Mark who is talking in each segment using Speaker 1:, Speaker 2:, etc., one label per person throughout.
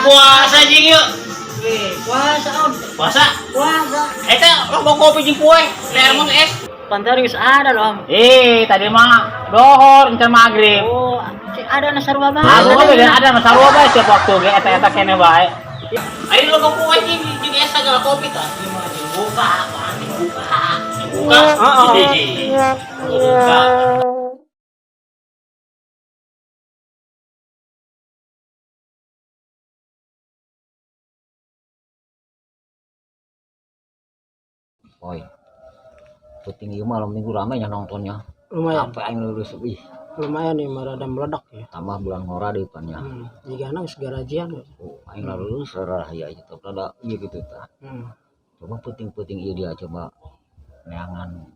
Speaker 1: Puasa jeung yuk.
Speaker 2: Puasa om.
Speaker 1: Puasa.
Speaker 2: Puasa.
Speaker 1: Eta loba kopi jeung kue, termos es.
Speaker 2: Pantar geus ada loh om.
Speaker 1: Eh, tadi mah dohor encan maghrib.
Speaker 2: Oh, ada na sarua bae.
Speaker 1: Aku mah beda ada mah sarua bae setiap waktu ge eta-eta kene bae. Ari loba kue jeung es segala kopi tah. Ieu mah jeung buka, apaan jeung buka. Jeung buka.
Speaker 2: Heeh.
Speaker 1: Buka.
Speaker 3: Oi. Penting ieu malam minggu rame nya nontonnya.
Speaker 4: Lumayan.
Speaker 3: Sampai aing lulus ih.
Speaker 4: Lumayan nih rada meledak ya.
Speaker 3: Tambah bulan ngora di depannya.
Speaker 4: Jika anak segala gajian.
Speaker 3: Oh, aing lulus rada ya itu rada ieu gitu tah. Coba penting-penting ieu dia coba neangan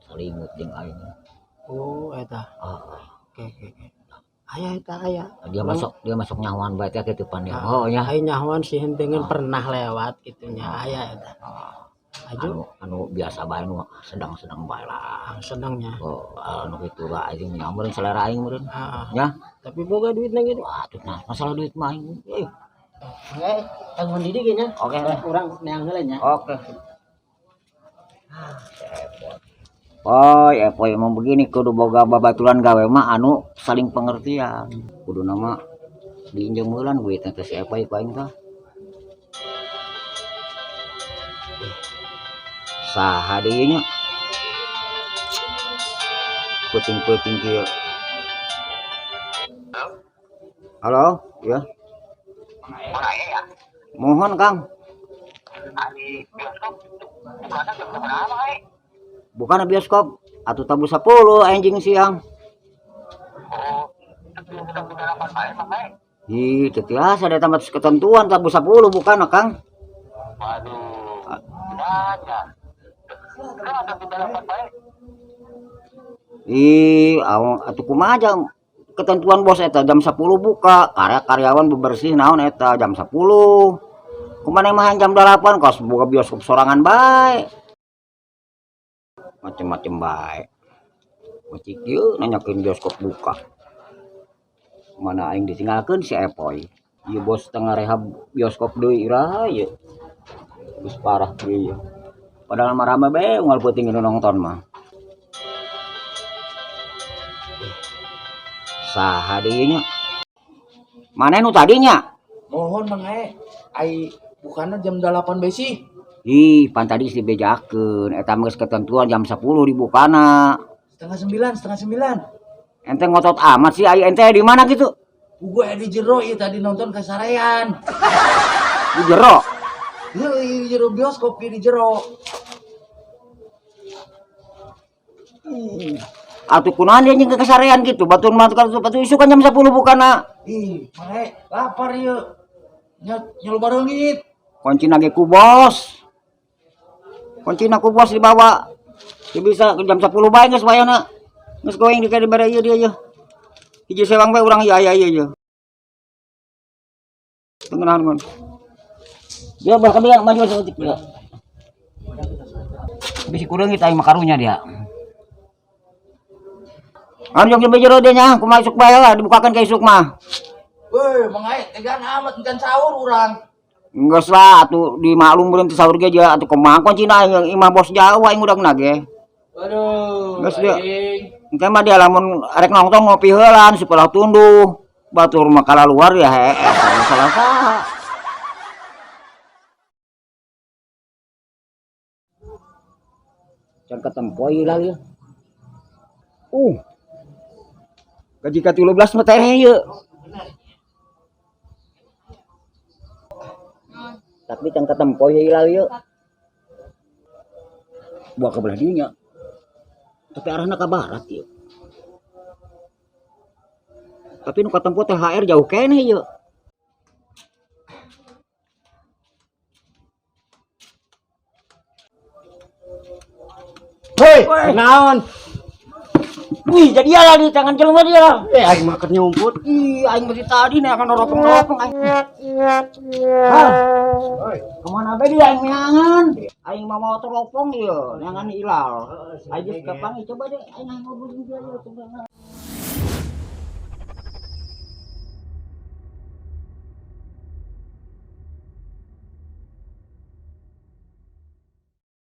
Speaker 3: salimut jeung aing.
Speaker 4: Oh, eta.
Speaker 3: Ah.
Speaker 4: Oke, oke, oke. Aya eta aya.
Speaker 3: Dia masuk nyawan bae teh kitu pan ya. Oh nya.
Speaker 4: Aing nyawan sih henteu pernah lewat gitu nya aya eta. Aju.
Speaker 3: Anu biasa bae nu sedang-sedang bae lah.
Speaker 4: Sedangnya.
Speaker 3: Oh, anu kitu lah aing meureun selera aing meureun.
Speaker 4: Heeh.
Speaker 3: Ya.
Speaker 4: Tapi boga duitna gitu.
Speaker 3: Wah, duit nah, masalah duit mah aing.
Speaker 4: Oke, tanggung diri ge nya.
Speaker 3: Oke, lah.
Speaker 4: Urang neang heula nya.
Speaker 3: Oke. Oh, ya poy emang begini kudu boga babaturan gawe mah anu saling pengertian. Kudu nama diinjem heulan duit teh si Epoy ku aing tah. Saha deui nya? Puting-puting kieu. Halo, ya. Mohon Kang. Bukan bioskop atau tabu 10 anjing siang.
Speaker 5: Oh, itu
Speaker 3: Ih, teu tiasa ada tambah ketentuan tabu 10 bukan Kang.
Speaker 5: Waduh. Gimana?
Speaker 3: Ih, awang atuh kumaha jam ketentuan bos eta jam 10 buka, karyawan bebersih naon eta jam 10. Kumaha mah jam 8 kos buka bioskop sorangan bae. Macem-macem bae. Macik ieu nanyakeun bioskop buka. Mana aing ditinggalkeun si Epoy. Ieu bos tengah rehab bioskop deui iraha ieu. Geus parah deui ieu. Padahal mah rame bae unggal peuting nu nonton mah. Saha deui nya? Mana nu tadinya?
Speaker 6: Mohon Mang Ae, ai bukana jam 8 bae sih.
Speaker 3: Ih, pan tadi geus dibejakeun eta mah geus ketentuan jam 10 dibukana.
Speaker 6: Setengah sembilan, setengah sembilan.
Speaker 3: Ente ngotot amat sih, ai ente di mana gitu?
Speaker 6: Gue di jero ieu tadi nonton kasarean.
Speaker 3: Di jero?
Speaker 6: Iya, di jero bioskop di jero.
Speaker 3: Atuh kunaon dia jeung ke kasarean gitu, batur mah tukar batu isu kan jam 10 bukana.
Speaker 6: Ih, mare lapar ieu. Nya loba reungit.
Speaker 3: Kuncina ge ku bos. Kuncina ku bos dibawa. Dia bisa jam 10 bae geus wayahna. Geus goeng di ka dibere ieu dia ieu. Hiji sewang bae urang ieu aya ieu ieu. Tengenahan mun. Dia bakal bilang maju saeutik dia. Bisi kureungit aing mah karunya dia. Anu jeung jero dia nya, kumaha isuk bae lah dibukakeun ka isuk mah.
Speaker 6: Woi, Mang Ae, tegan amat encan sahur urang.
Speaker 3: Geus lah atuh dimaklum beureum teu sahur ge atuh kumaha kuncina aing imah bos jauh aing udagna ge.
Speaker 6: Waduh,
Speaker 3: Geus dia.
Speaker 6: aing.
Speaker 3: Engke mah dia lamun arek nongtong ngopi heulan supaya tunduh. Batur mah kalaluar ya heeh, salah saha. Can ketempo ieu lah ieu. Gaji ka 13 mah teh ieu. Tapi can ketempo ieu lah ieu. Buah ke belah dinya. Tapi arahna ka barat ieu. Tapi nu katempo THR jauh keneh ieu.
Speaker 4: Hei, naon?
Speaker 3: Wih, jadi lah di tangan jelema dia.
Speaker 4: Aing mah keur nyumput.
Speaker 3: Ih, aing masih tadi nih akan ropong-ropong aing. Hah? Kemana bae dia aing neangan? Aing mah mau teropong ieu, neangan ilal. Aing geus kapanggih coba deh aing ngobrol jeung dia ieu coba.